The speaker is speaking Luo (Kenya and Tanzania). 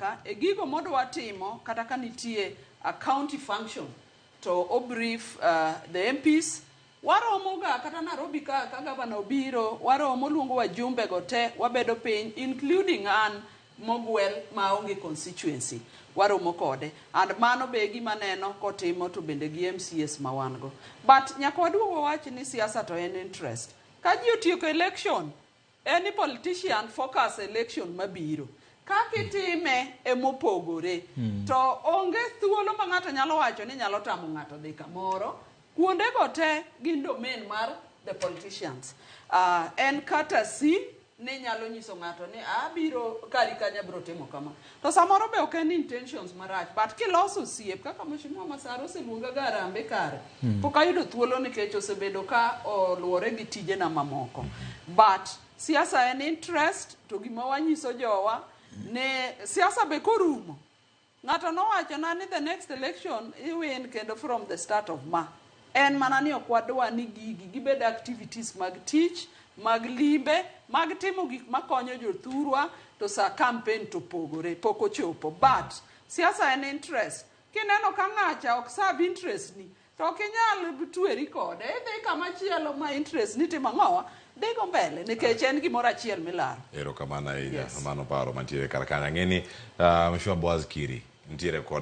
mbaka e gigo modwa timo. Kata ka nitie a county function to o brief the MPs. Waromo ga kata Nairobi ka gavana obiro, waromo, luongo wajumbe go te, wabedo piny, including an mogwel maonge constituency, waromo kode. And mano be gima neno kotimo to bende gi MCAs ma wan go. But nyaka waduog wawach ni siasa to en interest. Ka ji otieko election, any politician focus election mabiro. Kaka itime emopogore. To onge thuolo ma ng'ato nyalo wacho ni nyalo tamo ng'ato dhi kamoro. Kuondego te gin domain mar the politicians. En courtesy ni nyalo nyiso ng'ato ni abiro kari kanyo, abiro timo kama. To samoro be ok en intentions marach, but kiloso osiep kaka Mheshimiwa Masara oseluonga ga Harambee kare. Pok ayudo thuolo nikech osebedo ka oluwore gi tijena mamoko. But siasa en interest, to gima wanyiso jowa ne siasa be korumo. Ng'ato nowachona ni the next election iwin kendo from the start of ma. En mana ni ok wadwa ni gigi gibed activities mag tich, mag limbe, mag timo gik makonyo jothurwa, to sa campaign to pogore, pok ochopo. But siasa en interest. Kineno ka ng'acha ok serve interest ni, to ok inyal tweri kode. Idhi kama chielo ma interest ni timo ang'owa, dhigo mbele, nikech en gimoro achiel milaro. Erokamano ahinya. Yes. Mano paro mantiere kar kanyo. Ang'e ni Mheshimiwa Boaz Kiri nitiere koda.